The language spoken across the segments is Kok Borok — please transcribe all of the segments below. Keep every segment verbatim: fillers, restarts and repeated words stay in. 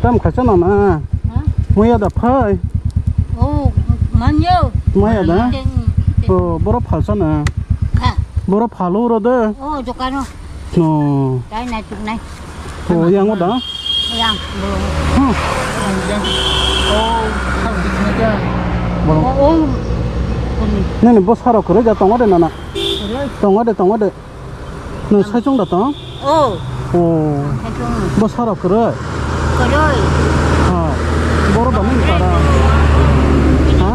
Tam khaisa nana. Ha? Muya da phai. Oh, manyo. Maya da? Teng, teng. Oh, boro phalsa na. Ha. Boro phalo ro de. Oh, dokano. No. Dai nai tuk nai. Oh, yang o da? Yang, bro. Hmm. Oh, kha bising ka. Boro. Oh, oh. Kuni. Nini bwsarok kwrwi da tongo de nana? Kwrwi. Tongo de, tongo de. Nwng saichung da tong? Oh. Oh. Saichung. Bwsarok kwrwi? Kwrwi. Ha. Boro da nini para? Ha?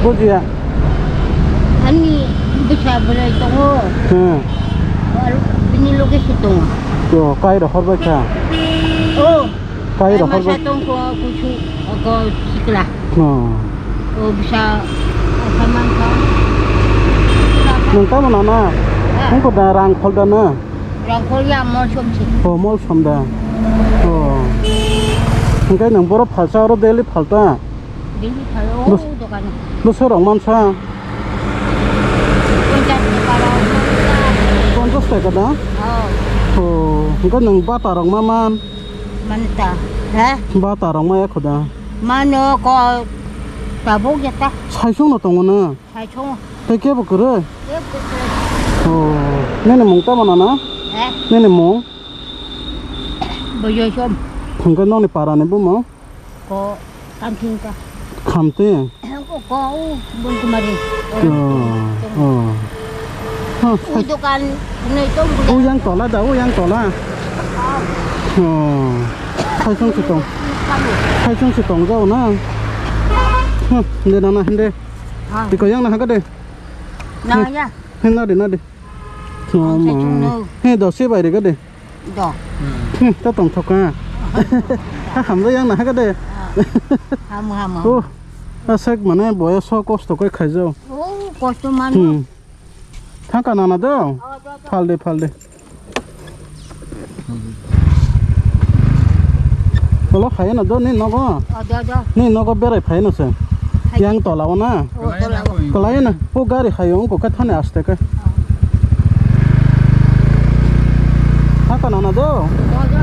Bujiya. Ani bwsa bwrwi tongo. Hmm. Bini loge se tongo. Yo, kai rohor bai kha? Oh. Kai rohor bai. Masa tongkho kusu, oko sikla. Oh. O bisa, asa mangkha. Nwng tamo nana? Ah. Nwng ko da rang khol da na? Rang khol ya mol som si. Oh, mol som da. Oh. Hwnkhe nwng boro phalsa oro daily phalta? Daily phalo, bus-, oh, dokan. Bwsarok mansa? Ponchas taka rok. Ponchas taka da? Oh. Oh, hwnkhe nwng bata rok ma man? Manta, ha? Bata rok maya kho da? Mano ko tabuk jata. Saichung no tongo na? Saichung. Tei kebo kwrwi? Kebo kwrwi. Oh, nini mung tamo nana? Ha? Nini mung? Boyo som. Hwnkhe noni para ni bumung? Ko Kamting ka. Khamti? Ko, ko, o, Bon Kumari. Oh, oh. Ha, o dokan, nei tong o yang tola da, o yang tola. Oh. Oh. Saichung si tong. Saichung si tong jao na. Ha, de nana hinde. Ha. Tiko yang na ha ka de. Na ya. He, na de, na de. Oh, saichung no. He, do se bai re ka de. Do. Hmm, ta tong thok ka. Ha, hamjak yang na ha ka de. Ah. Ham, ham, ham. Oh, asek mane boya so kosto koi khaijao. Oh, kosto man. Hmm. Thang ka nana do? Oh, do, do. Phal de, phal de. Olo khai na do ni nogo? Oh, do, do. Ni nogo berai phai no se. Hai. Yang tola o na? Oh, tola o. Tola na. O gari khai o ko ka thane aste ka. Oh. Thang ka nana do? Do, do.